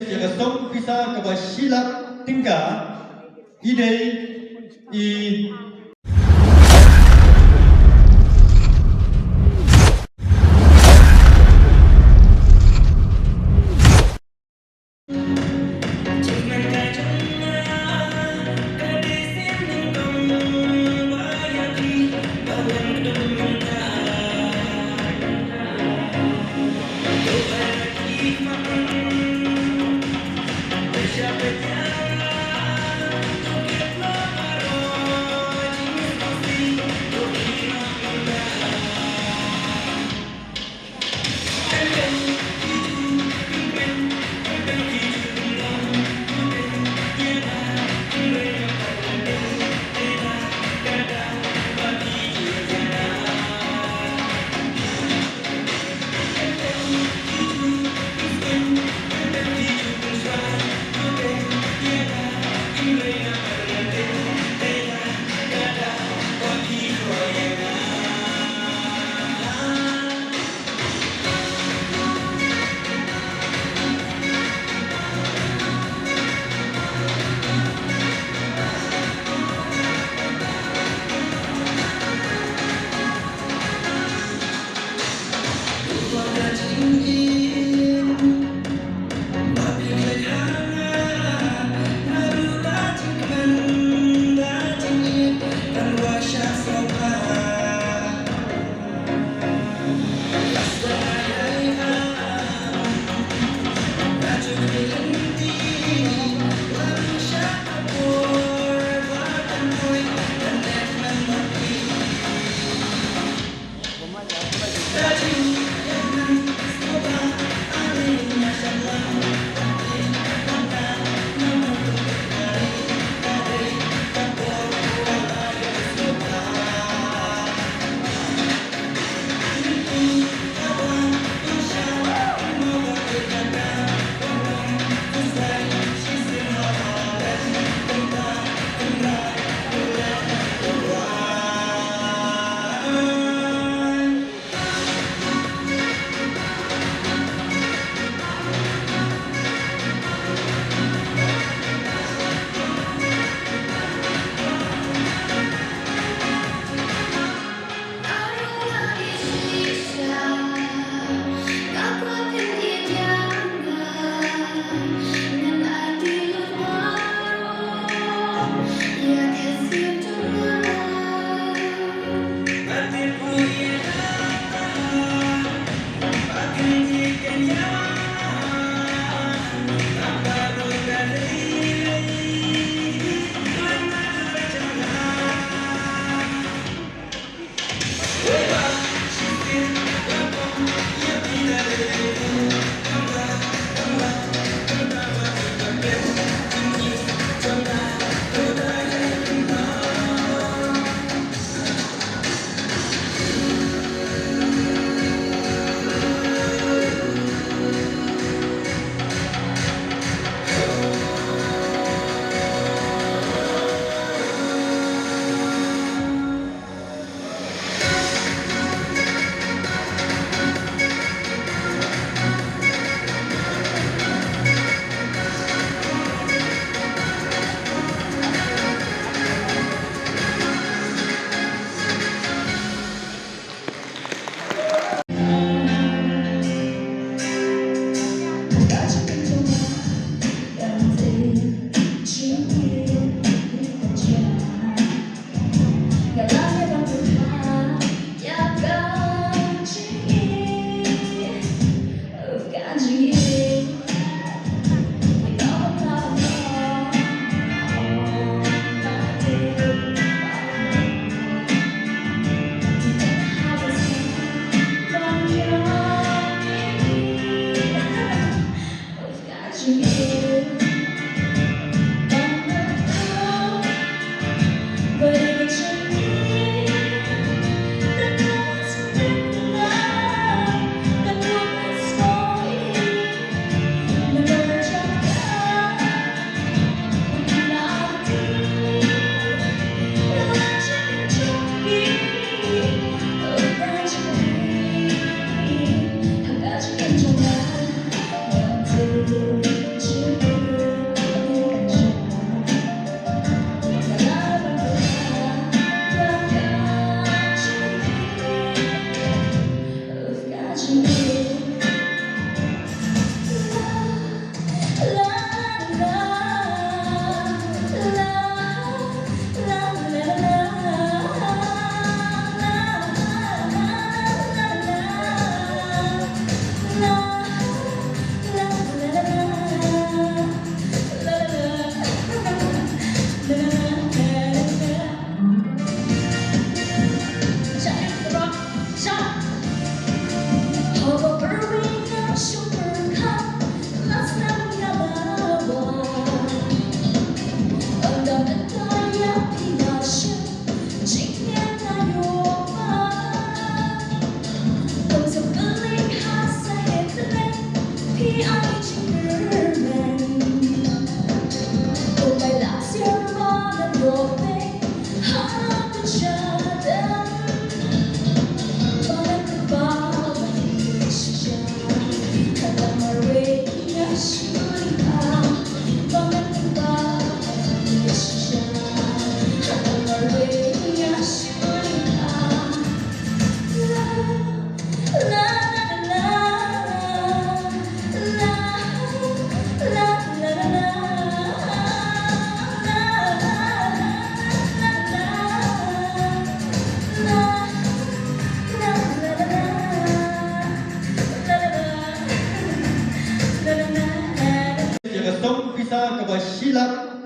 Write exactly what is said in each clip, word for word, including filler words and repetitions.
ïa ka song pisa kaba shi lak tyngka, i dei i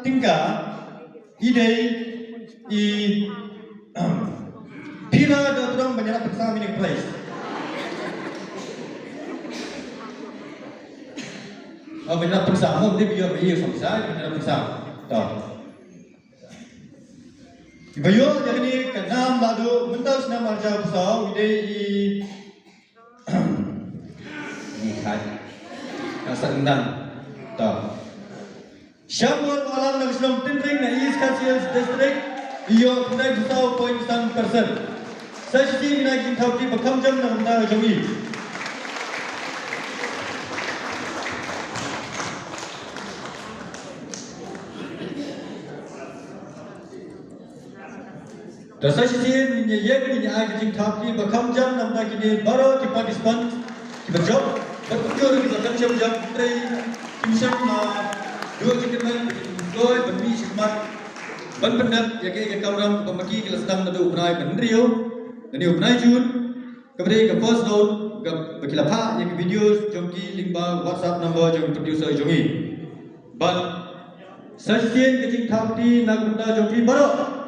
Tyngka i dei i phi la da tdong ban ïarap pynsam ïa kane ka prize. Oh, ban ïarap pynsam, mo, dei ba ïoh ba ïoh sam sa ban ïarap pynsam. To. Ba ïoh ïa kane ka nam naduh mynta u snem ar hajar arphew saw i dei i Ni khat. Ka sa nang. To. Shambor Balang na ka shnong Tynring na East Khasi Hills District, i ïoh khyndai phew saw point san percent. Sa shisien ngin ai ka jingthaw kti ba kham jam na ka bynta jong i. Te sa shisien ngin ïa ïeng, ngin ïa ai ka jingthaw kti ba kham jam na ka bynta kine baroh ki participant kiba jop bad kumjuh ruh kiba kham jam, hynrei kim shym la duh jingkyrmen ba kin kloi ban mih shakhmat ban pyndep ïa kaei ka kamram kaba ma ki ki la sdang naduh u bnai ba hynriew, lane u bnai Jun, kaba dei ka first round, kaba ki la phah ïa ki video jong ki lyngba WhatsApp number jong ki producer jong ngi. Bad sa shisien ka jingthaw kti na ka bynta jong phi baroh.